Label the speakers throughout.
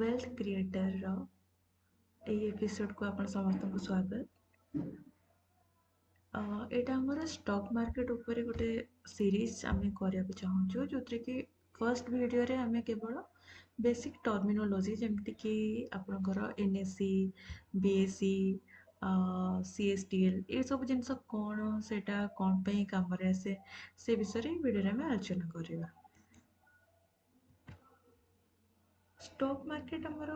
Speaker 1: Wealth କ୍ରିଏଟରର ଏଇ ଏପିସୋଡ଼କୁ ଆପଣ ସମସ୍ତଙ୍କୁ ସ୍ୱାଗତ। ଏଇଟା ଆମର ଷ୍ଟକ୍ ମାର୍କେଟ ଉପରେ ଗୋଟେ ସିରିଜ୍ ଆମେ କରିବାକୁ ଚାହୁଁଛୁ, ଯେଉଁଥିରେ କି ଫର୍ଷ୍ଟ ଭିଡ଼ିଓରେ ଆମେ କେବଳ ବେସିକ୍ ଟର୍ମିନୋଲୋଜି ଯେମିତିକି ଆପଣଙ୍କର NSE, BSE, CSTL ଏସବୁ ଜିନିଷ କ'ଣ, ସେଇଟା କ'ଣ ପାଇଁ କାମରେ ଆସେ, ସେ ବିଷୟରେ ଏଇ ଭିଡ଼ିଓରେ ଆମେ ଆଲୋଚନା କରିବା। ଷ୍ଟକ୍ ମାର୍କେଟ ଆମର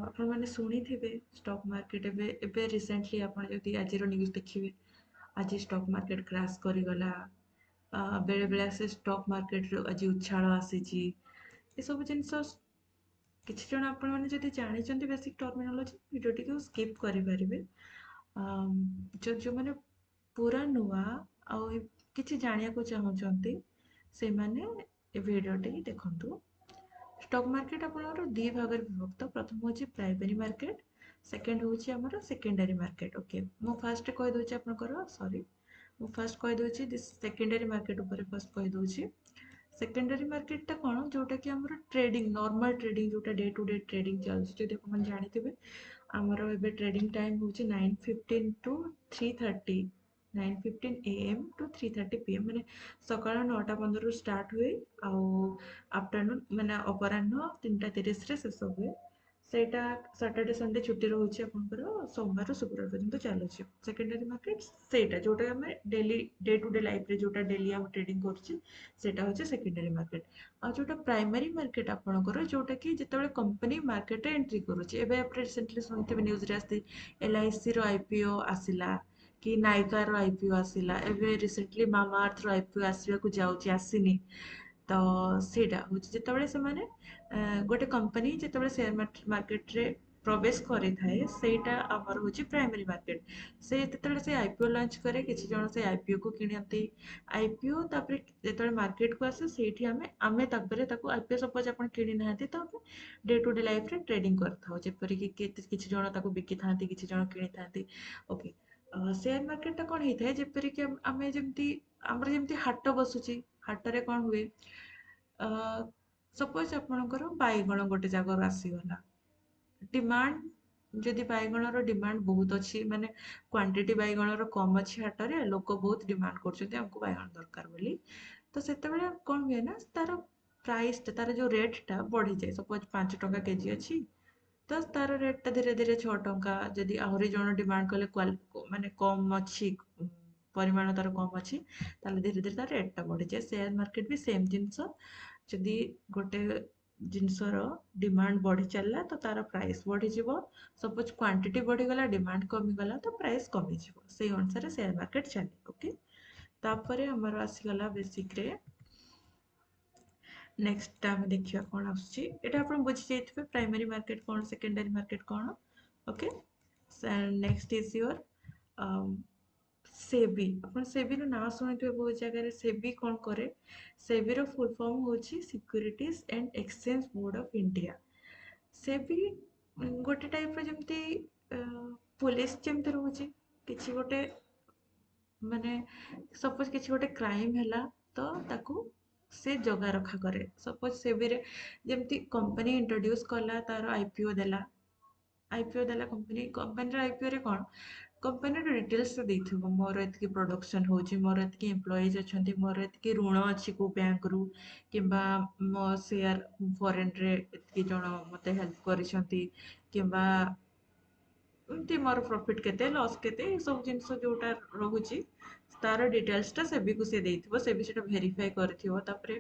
Speaker 1: ଆପଣମାନେ ଶୁଣିଥିବେ ଷ୍ଟକ୍ ମାର୍କେଟ। ଏବେ ଏବେ ରିସେଣ୍ଟଲି ଆପଣ ଯଦି ଆଜିର ନ୍ୟୁଜ୍ ଦେଖିବେ, ଆଜି ଷ୍ଟକ୍ ମାର୍କେଟ କ୍ରାସ୍ କରିଗଲା। ବେଳେବେଳେ ଆସେ ଷ୍ଟକ୍ ମାର୍କେଟରୁ ଆଜି ଉଛାଳ ଆସିଛି। ଏସବୁ ଜିନିଷ କିଛି ଜଣ ଆପଣମାନେ ଯଦି ଜାଣିଛନ୍ତି ବେସିକ୍ ଟର୍ମିନୋଲୋଜି, ଭିଡ଼ିଓଟିକୁ ସ୍କିପ୍ କରିପାରିବେ। ଯେଉଁମାନେ ପୁରା ନୂଆ ଆଉ କିଛି ଜାଣିବାକୁ ଚାହୁଁଛନ୍ତି, ସେମାନେ ଏ ଭିଡ଼ିଓଟିକି ଦେଖନ୍ତୁ। ଷ୍ଟକ୍ ମାର୍କେଟ ଆପଣଙ୍କର ଦୁଇ ଭାଗରେ ବିଭକ୍ତ। ପ୍ରଥମ ହେଉଛି ପ୍ରାଇମେରୀ ମାର୍କେଟ, ସେକେଣ୍ଡ ହେଉଛି ଆମର ସେକେଣ୍ଡାରୀ ମାର୍କେଟ। ଓକେ, ମୁଁ ଫାଷ୍ଟ କହିଦେଉଛି ଆପଣଙ୍କର, ସରି, ମୁଁ ଫାଷ୍ଟ କହିଦେଉଛି this secondary market ଉପରେ ଫାଷ୍ଟ କହିଦେଉଛି। ସେକେଣ୍ଡାରୀ ମାର୍କେଟଟା କ'ଣ? ଯେଉଁଟାକି ଆମର ଟ୍ରେଡ଼ିଂ, ନର୍ମାଲ ଟ୍ରେଡ଼ିଂ, ଯେଉଁଟା ଡେ ଟୁ ଡେ ଟ୍ରେଡ଼ିଂ ଚାଲୁଛି। ଯଦି ଆପଣମାନେ ଜାଣିଥିବେ, ଆମର ଏବେ ଟ୍ରେଡ଼ିଂ ଟାଇମ୍ ହେଉଛି 9:15 ଟୁ 3:30, 9:15 AM two 3:30 PM, ମାନେ ସକାଳ 9ଟା 15ରୁ ଷ୍ଟାର୍ଟ ହୁଏ ଆଉ ଆଫ୍ଟରନୁନ୍ ମାନେ ଅପରାହ୍ନ 3ଟା 30ରେ ଶେଷ ହୁଏ। ସେଇଟା ସାଟର୍ଡେ ସଣ୍ଡେ ଛୁଟି ରହୁଛି ଆପଣଙ୍କର, ସୋମବାରରୁ ଶୁକ୍ରବାର ପର୍ଯ୍ୟନ୍ତ ଚାଲୁଛି। ସେକେଣ୍ଡାରୀ ମାର୍କେଟ ସେଇଟା ଯେଉଁଟା ଆମେ ଡେଲି ଡେ ଟୁ ଡେ ଲାଇଫ୍ରେ ଯେଉଁଟା ଡେଲି ଆମେ ଟ୍ରେଡ଼ିଂ କରୁଛେ, ସେଇଟା ହେଉଛି ସେକେଣ୍ଡାରୀ ମାର୍କେଟ। ଆଉ ଯେଉଁଟା ପ୍ରାଇମାରୀ ମାର୍କେଟ ଆପଣଙ୍କର, ଯେଉଁଟାକି ଯେତେବେଳେ କମ୍ପାନୀ ମାର୍କେଟରେ ଏଣ୍ଟ୍ରି କରୁଛି। ଏବେ ଆପଣ ରିସେଣ୍ଟଲି ଶୁଣିଥିବେ, ନ୍ୟୁଜ୍ରେ ଆସିଛି, ଏଲ୍ଆଇସିର ଆଇପିଓ ଆସିଲା କି ନାଇକାର ଆଇପିଓ ଆସିଲା, ଏବେ ରିସେଣ୍ଟଲି ମାମା ଆର୍ଥର ଆଇପିଓ ଆସିବାକୁ ଯାଉଛି, ଆସିନି। ତ ସେଇଟା ହେଉଛି ଯେତେବେଳେ ସେମାନେ ଗୋଟେ କମ୍ପାନୀ ଯେତେବେଳେ ସେୟାର ମାର୍କେଟରେ ପ୍ରବେଶ କରିଥାଏ, ସେଇଟା ଆମର ହେଉଛି ପ୍ରାଇମେରୀ ମାର୍କେଟ। ସେ ଯେତେବେଳେ ସେ ଆଇପିଓ ଲଞ୍ଚ କରେ, କିଛି ଜଣ ସେ ଆଇପିଓକୁ କିଣନ୍ତି। ଆଇପିଓ ତାପରେ ଯେତେବେଳେ ମାର୍କେଟକୁ ଆସେ, ସେଇଠି ଆମେ ତାପରେ ତାକୁ ଆଇପିଓ ସପୋଜ ଆପଣ କିଣି ନାହାନ୍ତି, ତ ଆମେ ଡେ ଟୁ ଡେ ଲାଇଫରେ ଟ୍ରେଡ଼ିଂ କରିଥାଉ। ଯେପରିକି କିଛି ଜଣ ତାକୁ ବିକିଥାନ୍ତି, କିଛି ଜଣ କିଣିଥାନ୍ତି। ଓକେ, ସେୟାର ମାର୍କେଟଟା କ'ଣ ହେଇଥାଏ? ଯେପରିକି ଆମେ ଯେମିତି ଆମର ଯେମିତି ହାଟ ବସୁଛି, ହାଟରେ କ'ଣ ହୁଏ? ସପୋଜ ଆପଣଙ୍କର ବାଇଗଣ ଗୋଟେ ଜାଗାରୁ ଆସିଗଲା, ଡିମାଣ୍ଡ ଯଦି ବାଇଗଣର ଡିମାଣ୍ଡ ବହୁତ ଅଛି, ମାନେ କ୍ୱାଣ୍ଟିଟି ବାଇଗଣର କମ୍ ଅଛି ହାଟରେ, ଲୋକ ବହୁତ ଡିମାଣ୍ଡ କରୁଛନ୍ତି ଆମକୁ ବାଇଗଣ ଦରକାର ବୋଲି, ତ ସେତେବେଳେ କ'ଣ ହୁଏ ନା ତାର ପ୍ରାଇସଟା, ତାର ଯେଉଁ ରେଟ୍ଟା ବଢ଼ିଯାଏ। ସପୋଜ 5 ଟଙ୍କା କେଜି ଅଛି, ତ ତାର ରେଟ୍ଟା ଧୀରେ ଧୀରେ 6 ଟଙ୍କା, ଯଦି ଆହୁରି ଜଣ ଡିମାଣ୍ଡ କଲେ, ମାନେ କମ୍ ଅଛି, ପରିମାଣ ତାର କମ୍ ଅଛି, ତାହେଲେ ଧୀରେ ଧୀରେ ତାର ରେଟ୍ଟା ବଢ଼ିଯାଏ। ସେୟାର ମାର୍କେଟ ବି ସେମ୍ ଜିନିଷ। ଯଦି ଗୋଟେ ଜିନିଷର ଡିମାଣ୍ଡ ବଢ଼ି ଚାଲିଲା, ତ ତାର ପ୍ରାଇସ୍ ବଢ଼ିଯିବ। ସପୋଜ କ୍ୱାଣ୍ଟିଟି ବଢ଼ିଗଲା, ଡିମାଣ୍ଡ କମିଗଲା, ତ ପ୍ରାଇସ୍ କମିଯିବ। ସେଇ ଅନୁସାରେ ସେୟାର ମାର୍କେଟ ଚାଲେ। ଓକେ, ତାପରେ ଆମର ଆସିଗଲା ବେସିକ୍ରେ ନେକ୍ସଟ ଆମେ ଦେଖିବା କ'ଣ ଆସୁଛି। ଏଇଟା ଆପଣ ବୁଝି ଯାଇଥିବେ ପ୍ରାଇମାରୀ ମାର୍କେଟ କ'ଣ, ସେକେଣ୍ଡାରୀ ମାର୍କେଟ କ'ଣ। Okay, next is your SEBI. ଆପଣ ସେବିର ନାଁ ଶୁଣିଥିବେ ବହୁତ ଜାଗାରେ। ସେବି କ'ଣ କରେ? ସେବିର ଫୁଲ୍ ଫର୍ମ ହେଉଛି securities and exchange board of India. SEBI ଗୋଟେ ଟାଇପ୍ର ଯେମିତି ପୋଲିସ ଯେମିତି ରହୁଛି, କିଛି ଗୋଟେ ମାନେ ସପୋଜ କିଛି ଗୋଟେ କ୍ରାଇମ୍ ହେଲା, ତ ତାକୁ ସେ ଜଗା ରଖା କରେ। ସପୋଜ ସେବିରେ ଯେମିତି କମ୍ପାନୀ ଇଣ୍ଟ୍ରୋଡ୍ୟୁସ୍ କଲା, ତାର ଆଇପିଓ ଦେଲା, ଆଇପିଓ ଦେଲା କମ୍ପାନୀ। କମ୍ପାନୀର ଆଇପିଓରେ କ'ଣ କମ୍ପାନୀର ଡିଟେଲ୍ସ ଦେଇଥିବ, ମୋର ଏତିକି ପ୍ରଡକ୍ସନ୍ ହେଉଛି, ମୋର ଏତିକି ଏମ୍ପ୍ଲୟିଜ୍ ଅଛନ୍ତି, ମୋର ଏତିକି ଋଣ ଅଛି କେଉଁ ବ୍ୟାଙ୍କରୁ, କିମ୍ବା ମୋ ସେୟାର ଫରେନ୍ରେ ଏତିକି ଜଣ ମୋତେ ହେଲ୍ପ କରିଛନ୍ତି, କିମ୍ବା ଏମିତି ମୋର ପ୍ରଫିଟ୍ କେତେ, ଲସ୍ କେତେ, ଏସବୁ ଜିନିଷ ଯେଉଁଟା ରହୁଛି, ତାର ଡିଟେଲ୍ସଟା ସେବିକୁ ସେ ଦେଇଥିବ। ସେବି ସେଇଟା ଭେରିଫାଏ କରିଥିବ। ତାପରେ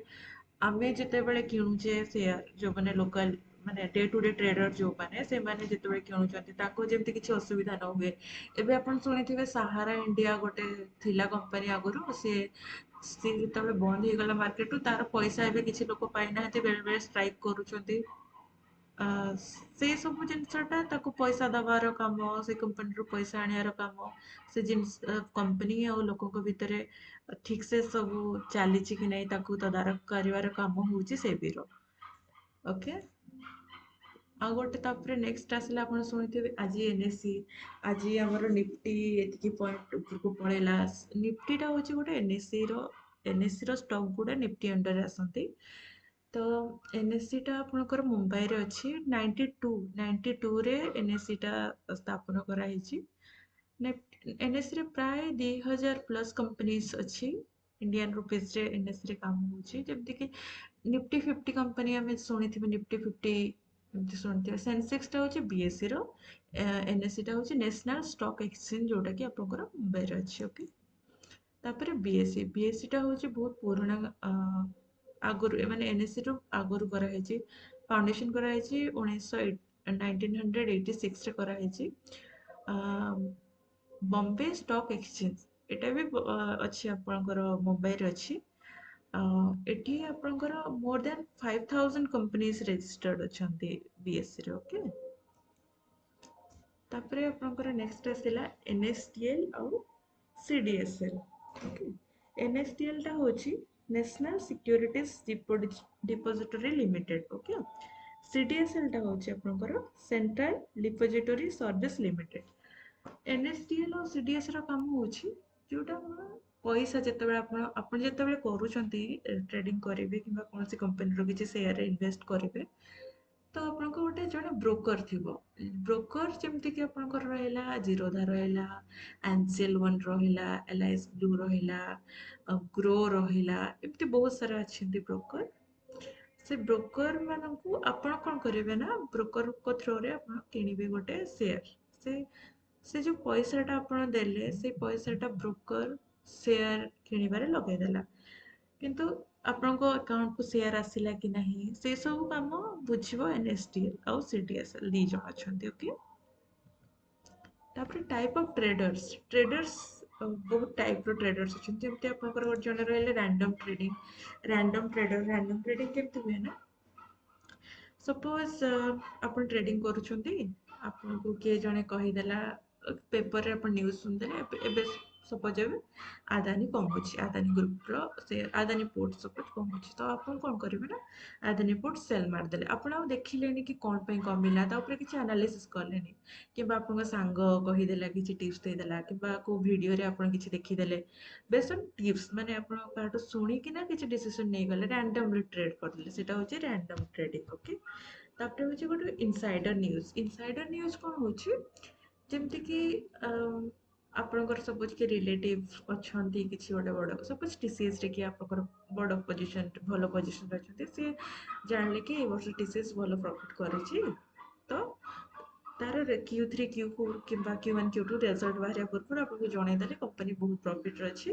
Speaker 1: ଆମେ ଯେତେବେଳେ କିଣୁଛେ ସେୟାର, ଯେଉଁମାନେ ଲୋକାଲ ମାନେ ଡେ ଟୁ ଡେ ଟ୍ରେଡର ଯେଉଁମାନେ, ସେମାନେ ଯେତେବେଳେ କିଣୁଛନ୍ତି, ତାଙ୍କୁ ଯେମିତି କିଛି ଅସୁବିଧା ନ ହୁଏ। ଏବେ ଆପଣ ଶୁଣିଥିବେ, ସାହାରା ଇଣ୍ଡିଆ ଗୋଟେ ଥିଲା କମ୍ପାନୀ ଆଗରୁ, ସେ ଯେତେବେଳେ ବନ୍ଦ ହେଇଗଲା ମାର୍କେଟରୁ, ତାର ପଇସା ଏବେ କିଛି ଲୋକ ପାଇନାହାନ୍ତି, ବେଳେବେଳେ ଷ୍ଟ୍ରାଇକ୍ କରୁଛନ୍ତି। ସେଇ ସବୁ ଜିନିଷଟା, ତାକୁ ପଇସା ଦେବାର କାମ, ସେ କମ୍ପାନୀରୁ ପଇସା ଆଣିବାର କାମ, ସେ ଜିନିଷ କମ୍ପାନୀ ଆଉ ଲୋକଙ୍କ ଭିତରେ ଠିକ୍ ସେ ସବୁ ଚାଲିଛି କି ନାହିଁ, ତାକୁ ତଦାରଖ କରିବାର କାମ ହେଉଛି ସେବିର। ଓକେ, ଆଉ ଗୋଟେ ତାପରେ ନେକ୍ସଟ ଆସିଲା, ଆପଣ ଶୁଣିଥିବେ ଆଜି ଏନ୍ଏସ୍ଇ, ଆଜି ଆମର ନିଫ୍ଟି ଏତିକି ପଏଣ୍ଟ ଉପରକୁ ପଳେଇଲା। ନିଫ୍ଟିଟା ହେଉଛି ଗୋଟେ ଏନ୍ଏସ୍ଇର ଷ୍ଟକ୍ ଗୁଡ଼ା ନିଫ୍ଟି ଅଣ୍ଡରରେ ଆସନ୍ତି। ତ ଏନ୍ଏସ୍ସିଟା ଆପଣଙ୍କର ମୁମ୍ବାଇରେ ଅଛି। 92ରେ ଏନ୍ଏସ୍ସିଟା ସ୍ଥାପନ କରାହେଇଛି। ଏନ୍ଏସ୍ସିରେ ପ୍ରାୟ 2000 ପ୍ଲସ୍ କମ୍ପାନିଜ୍ ଅଛି। ଇଣ୍ଡିଆନ୍ ରୁପିଜ୍ରେ ଏନ୍ଏସ୍ସିରେ କାମ ହେଉଛି। ଯେମିତିକି ନିଫ୍ଟି 50 କମ୍ପାନୀ ଆମେ ଶୁଣିଥିବେ, ନିଫ୍ଟି 50 ଏମିତି ଶୁଣିଥିବେ। ସେନ୍ସେକ୍ସଟା ହେଉଛି ବିଏସ୍ସିର, ଏନ୍ଏସ୍ସିଟା ହେଉଛି ନ୍ୟାସନାଲ୍ ଷ୍ଟକ୍ ଏକ୍ସଚେଞ୍ଜ, ଯେଉଁଟାକି ଆପଣଙ୍କର ମୁମ୍ବାଇରେ ଅଛି। ଓକେ, ତାପରେ ବିଏସ୍ସି। ବିଏସ୍ସିଟା ହେଉଛି ବହୁତ ପୁରୁଣା, ଆଗରୁ ମାନେ ଏନ୍ଏସ୍ସିରୁ ଆଗରୁ କରାହେଇଛି। ଫାଉଣ୍ଡେସନ୍ କରାହେଇଛି 1986ରେ କରାହେଇଛି। ବମ୍ବେ ଷ୍ଟକ୍ ଏକ୍ସଚେଞ୍ଜ, ଏଇଟା ବି ଅଛି ଆପଣଙ୍କର ମୁମ୍ବାଇରେ ଅଛି। ଏଠି ଆପଣଙ୍କର ମୋର୍ ଦ୍ୟାନ୍ 5000 କମ୍ପାନିଜ୍ ରେଜିଷ୍ଟର୍ଡ ଅଛନ୍ତି ବିଏସ୍ସିରେ। ଓକେ, ତାପରେ ଆପଣଙ୍କର ନେକ୍ସଟ ଆସିଲା ଏନ୍ଏସ୍ଡିଏଲ୍ ଆଉ ସିଡିଏସ୍ଏଲ୍। ଓକେ, ଏନ୍ଏସ୍ଡିଏଲ୍ଟା ହେଉଛି national securities depository limited. Okay, ସିଡିଏସ୍ଏଲ୍ଟା ହେଉଛି ଆପଣଙ୍କର central depository service limited. NSDL ଆଉ ସିଡିଏସ୍ର କାମ ହେଉଛି, ଯେଉଁଟା ଆପଣ ପଇସା ଯେତେବେଳେ ଆପଣ ଯେତେବେଳେ କରୁଛନ୍ତି, ଟ୍ରେଡିଂ କରିବେ କିମ୍ବା କୌଣସି କମ୍ପାନୀର କିଛି ସେୟାରରେ ଇନଭେଷ୍ଟ କରିବେ, ତ ଆପଣଙ୍କ ଗୋଟେ ଜଣେ ବ୍ରୋକର ଥିବ। ବ୍ରୋକର ଯେମିତିକି ଆପଣଙ୍କର ରହିଲା ଜିରୋଧା ରହିଲା, ଆନ୍ସେଲ୍ ୱାନ୍ ରହିଲା, ଏଲ୍ଆଇଏସ୍ ବ୍ଲୁ ରହିଲା, ଗ୍ରୋ ରହିଲା, ଏମିତି ବହୁତ ସାରା ଅଛନ୍ତି ବ୍ରୋକର। ସେ ବ୍ରୋକର ମାନଙ୍କୁ ଆପଣ କ'ଣ କରିବେ ନା, ବ୍ରୋକରଙ୍କ ଥ୍ରୋରେ ଆପଣ କିଣିବେ ଗୋଟେ ସେୟାର। ସେ ଯେଉଁ ପଇସାଟା ଆପଣ ଦେଲେ, ସେଇ ପଇସାଟା ବ୍ରୋକର ସେୟାର କିଣିବାରେ ଲଗେଇଦେଲା, କିନ୍ତୁ ଆପଣଙ୍କ ଆକାଉଣ୍ଟକୁ ସେୟାର ଆସିଲା କି ନାହିଁ, ସେସବୁ କାମ ବୁଝିବ ଏନ୍ଏସ୍ଡିଏଲ୍ ଆଉ ସିଡିଏସ୍ଏଲ୍, ଦୁଇ ଜଣ ଅଛନ୍ତି। ଓକେ, ତାପରେ ଟାଇପ୍ ଅଫ୍ ଟ୍ରେଡର୍ସ। ଟ୍ରେଡର୍ସ ବହୁତ ଟାଇପ୍ର ଟ୍ରେଡର୍ସ ଅଛନ୍ତି। ଯେମିତି ଆପଣଙ୍କର ଗୋଟେ ଜଣେ ରହିଲେ random trading, random trader. Random trading କେମିତି ହୁଏ ନା, ସପୋଜ୍ ଆପଣ ଟ୍ରେଡିଂ କରୁଛନ୍ତି, ଆପଣଙ୍କୁ କିଏ ଜଣେ କହିଦେଲା, ପେପରରେ ଆପଣ ନ୍ୟୁଜ୍ ଶୁଣିଦେଲେ, ଏବେ ସପୋଜ୍ ଏବେ ଆଦାନୀ କମୁଛି, ଆଦାନୀ ଗ୍ରୁପ୍ର ସେ ଆଦାନୀ ପୋର୍ଟ ସପୋଜ୍ କମୁଛି, ତ ଆପଣ କ'ଣ କରିବେ ନା, ଆଦାନୀ ପୋର୍ଟ ସେଲ୍ ମାରିଦେଲେ। ଆପଣ ଆଉ ଦେଖିଲେନି କି କ'ଣ ପାଇଁ କମିଲା, ତା ଉପରେ କିଛି ଆନାଲିସିସ୍ କଲେନି, କିମ୍ବା ଆପଣଙ୍କ ସାଙ୍ଗ କହିଦେଲା, କିଛି ଟିପ୍ସ ଦେଇଦେଲା, କିମ୍ବା କେଉଁ ଭିଡ଼ିଓରେ ଆପଣ କିଛି ଦେଖିଦେଲେ, ବେସ୍ଡ ଅନ୍ ଟିପ୍ସ, ମାନେ ଆପଣ କାହାଠୁ ଶୁଣିକିନା କିଛି ଡିସିସନ୍ ନେଇଗଲେ, ରାଣ୍ଡମଲି ଟ୍ରେଡ୍ କରିଦେଲେ, ସେଇଟା ହେଉଛି ରାଣ୍ଡମ୍ ଟ୍ରେଡିଂ। ଓକେ, ତାପରେ ହେଉଛି ଗୋଟେ ଇନସାଇଡର ନ୍ୟୁଜ୍। ଇନସାଇଡର ନ୍ୟୁଜ୍ କ'ଣ ହେଉଛି? ଯେମିତିକି ଆପଣଙ୍କର ସପୋଜ୍ କିଏ ରିଲେଟିଭ୍ ଅଛନ୍ତି କିଛି ଗୋଟେ ବଡ଼, ସପୋଜ୍ ଟିସିଏସ୍ରେ କିଏ ଆପଣଙ୍କର ବଡ଼ ପୋଜିସନ୍, ଭଲ ପୋଜିସନ୍ରେ ଅଛନ୍ତି, ସିଏ ଜାଣିଲେ କି ଏ ବର୍ଷ ଟିସିଏସ୍ ଭଲ ପ୍ରଫିଟ୍ କରିଛି, ତ ତାର Q3, Q4 କିମ୍ବା Q1, Q2 result ବାହାରିବା ପୂର୍ବରୁ ଆପଣଙ୍କୁ ଜଣେଇଦେଲେ କମ୍ପାନୀ ବହୁତ ପ୍ରଫିଟ୍ରେ ଅଛି।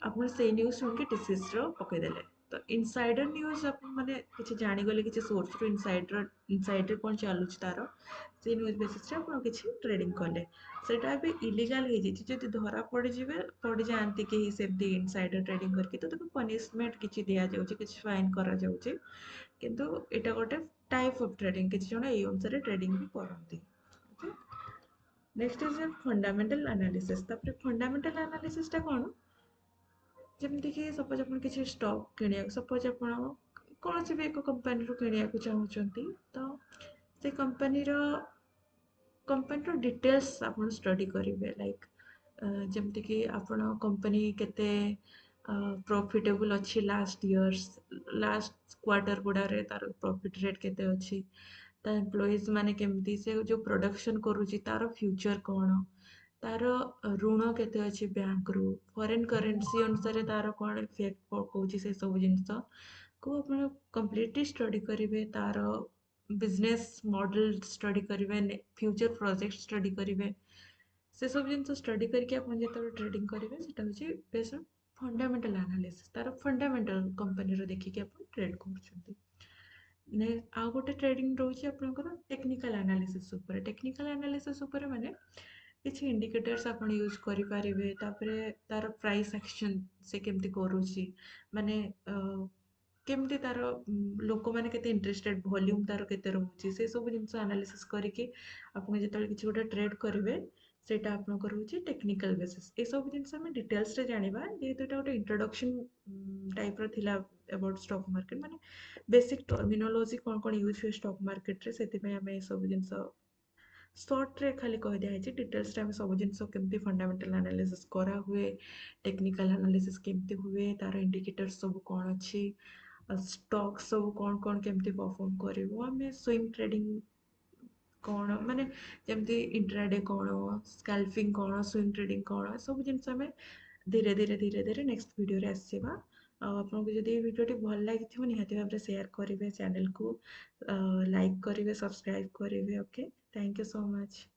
Speaker 1: ଆପଣ ସେଇ ନ୍ୟୁଜ୍ ଶୁଣିକି ଟିସିଏସ୍ର ପକେଇଦେଲେ। ତ ଇନସାଇଡର ନ୍ୟୁଜ୍ ଆପଣ ମାନେ କିଛି ଜାଣିଗଲେ କିଛି ସୋର୍ସରୁ, ଇନସାଇଡରେ କ'ଣ ଚାଲୁଛି ତାର, ସେଇ ନ୍ୟୁଜ୍ ବେସିସ୍ରେ ଆପଣ କିଛି ଟ୍ରେଡିଂ କଲେ, ସେଇଟା ଏବେ ଇଲିଗାଲ ହେଇଯାଇଛି। ଯଦି ଧରା ପଡ଼ିଯିବେ, ପଡ଼ିଯାଆନ୍ତି କେହି ସେମିତି ଇନସାଇଡର ଟ୍ରେଡିଂ କରିକି, ତ ତାକୁ ପନିସମେଣ୍ଟ କିଛି ଦିଆଯାଉଛି, କିଛି ଫାଇନ୍ କରାଯାଉଛି। କିନ୍ତୁ ଏଇଟା ଗୋଟେ ଟାଇପ୍ ଅଫ୍ ଟ୍ରେଡିଂ, କିଛି ଜଣ ଏଇ ଅନୁସାରେ ଟ୍ରେଡିଂ ବି କରନ୍ତି। Okay, next is fundamental analysis. ତାପରେ ଫଣ୍ଡାମେଣ୍ଟାଲ ଆନାଲିସିସ୍ଟା କ'ଣ? ଯେମିତିକି ସପୋଜ୍ ଆପଣ କିଛି ଷ୍ଟକ୍ କିଣିବାକୁ, ସପୋଜ୍ ଆପଣ କୌଣସି ବି ଏକ କମ୍ପାନୀରୁ କିଣିବାକୁ ଚାହୁଁଛନ୍ତି, ତ ସେ କମ୍ପାନୀର ଡିଟେଲ୍ସ ଆପଣ ଷ୍ଟଡି କରିବେ। ଲାଇକ୍ ଯେମିତିକି ଆପଣ କମ୍ପାନୀ କେତେ ପ୍ରଫିଟେବୁଲ୍ ଅଛି, ଲାଷ୍ଟ ଇୟର୍ସ, ଲାଷ୍ଟ କ୍ୱାର୍ଟର ଗୁଡ଼ାରେ ତାର ପ୍ରଫିଟ୍ ରେଟ୍ କେତେ ଅଛି, ତା ଏମ୍ପ୍ଲୟିଜ୍ ମାନେ କେମିତି, ସେ ଯେଉଁ ପ୍ରଡକ୍ସନ୍ କରୁଛି ତାର ଫ୍ୟୁଚର୍ କ'ଣ, ତାର ଋଣ କେତେ ଅଛି ବ୍ୟାଙ୍କରୁ, ଫରେନ୍ କରେନ୍ସି ଅନୁସାରେ ତାର କ'ଣ ଇଫେକ୍ଟ ପକାଉଛି, ସେସବୁ ଜିନିଷକୁ ଆପଣ କମ୍ପ୍ଲିଟଲି ଷ୍ଟଡି କରିବେ। ତାର ବିଜନେସ୍ ମଡେଲ ଷ୍ଟଡି କରିବେ, ଫ୍ୟୁଚର୍ ପ୍ରୋଜେକ୍ଟ ଷ୍ଟଡି କରିବେ। ସେସବୁ ଜିନିଷ ଷ୍ଟଡି କରିକି ଆପଣ ଯେତେବେଳେ ଟ୍ରେଡିଂ କରିବେ, ସେଟା ହେଉଛି ବେସ୍ଡ ଅନ୍ ଫଣ୍ଡାମେଣ୍ଟାଲ ଆନାଲିସିସ୍। ତାର ଫଣ୍ଡାମେଣ୍ଟାଲ କମ୍ପାନୀର ଦେଖିକି ଆପଣ ଟ୍ରେଡ୍ କରୁଛନ୍ତି। ଆଉ ଗୋଟେ ଟ୍ରେଡିଂ ରହୁଛି ଆପଣଙ୍କର ଟେକ୍ନିକାଲ ଆନାଲିସିସ୍ ଉପରେ। ଟେକ୍ନିକାଲ ଆନାଲିସିସ୍ ଉପରେ ମାନେ କିଛି ଇଣ୍ଡିକେଟର୍ସ ଆପଣ ୟୁଜ୍ କରିପାରିବେ। ତାପରେ ତାର ପ୍ରାଇସ୍ ଆକ୍ସନ୍ ସେ କେମିତି କରୁଛି, ମାନେ କେମିତି ତାର ଲୋକମାନେ କେତେ ଇଣ୍ଟରେଷ୍ଟେଡ୍, ଭଲ୍ୟୁମ୍ ତାର କେତେ ରହୁଛି, ସେସବୁ ଜିନିଷ ଆନାଲିସିସ୍ କରିକି ଆପଣ ଯେତେବେଳେ କିଛି ଗୋଟେ ଟ୍ରେଡ୍ କରିବେ, ସେଇଟା ଆପଣଙ୍କର ହେଉଛି ଟେକ୍ନିକାଲ ବେସିସ୍। ଏସବୁ ଜିନିଷ ଆମେ ଡିଟେଲ୍ସରେ ଜାଣିବା। ଯେହେତୁ ଏଇଟା ଗୋଟେ ଇଣ୍ଟ୍ରୋଡକ୍ସନ୍ ଟାଇପ୍ର ଥିଲା ଆବାଉଟ୍ ଷ୍ଟକ୍ ମାର୍କେଟ, ମାନେ ବେସିକ୍ ଟର୍ମିନୋଲୋଜି କ'ଣ କ'ଣ ୟୁଜ୍ ହୁଏ ଷ୍ଟକ୍ ମାର୍କେଟରେ, ସେଥିପାଇଁ ଆମେ ଏସବୁ ଜିନିଷ ସର୍ଟରେ ଖାଲି କହିଦିଆହେଇଛି। ଡିଟେଲ୍ସରେ ଆମେ ସବୁ ଜିନିଷ, କେମିତି ଫଣ୍ଡାମେଣ୍ଟାଲ ଆନାଲିସିସ୍ କରାହୁଏ, ଟେକ୍ନିକାଲ ଆନାଲିସିସ୍ କେମିତି ହୁଏ, ତାର ଇଣ୍ଡିକେଟର୍ସ ସବୁ କ'ଣ ଅଛି, ଷ୍ଟକ୍ ସବୁ କ'ଣ କ'ଣ କେମିତି ପରଫର୍ମ କରିବ, ଆମେ ସୁଇଙ୍ଗ ଟ୍ରେଡ଼ିଂ କ'ଣ, ମାନେ ଯେମିତି ଇଣ୍ଟ୍ରାଡେ କ'ଣ, ସ୍କାଲ୍ପିଂ କ'ଣ, ସୁଇଙ୍ଗ ଟ୍ରେଡ଼ିଂ କ'ଣ, ସବୁ ଜିନିଷ ଆମେ ଧୀରେ ଧୀରେ ଧୀରେ ଧୀରେ ନେକ୍ସଟ ଭିଡ଼ିଓରେ ଆସିବା। ଆଉ ଆପଣଙ୍କୁ ଯଦି ଏଇ ଭିଡ଼ିଓଟି ଭଲ ଲାଗିଥିବ, ନିହାତି ଭାବରେ ସେୟାର କରିବେ, ଚ୍ୟାନେଲକୁ ଲାଇକ୍ କରିବେ, ସବସ୍କ୍ରାଇବ୍ କରିବେ। Okay, thank you so much.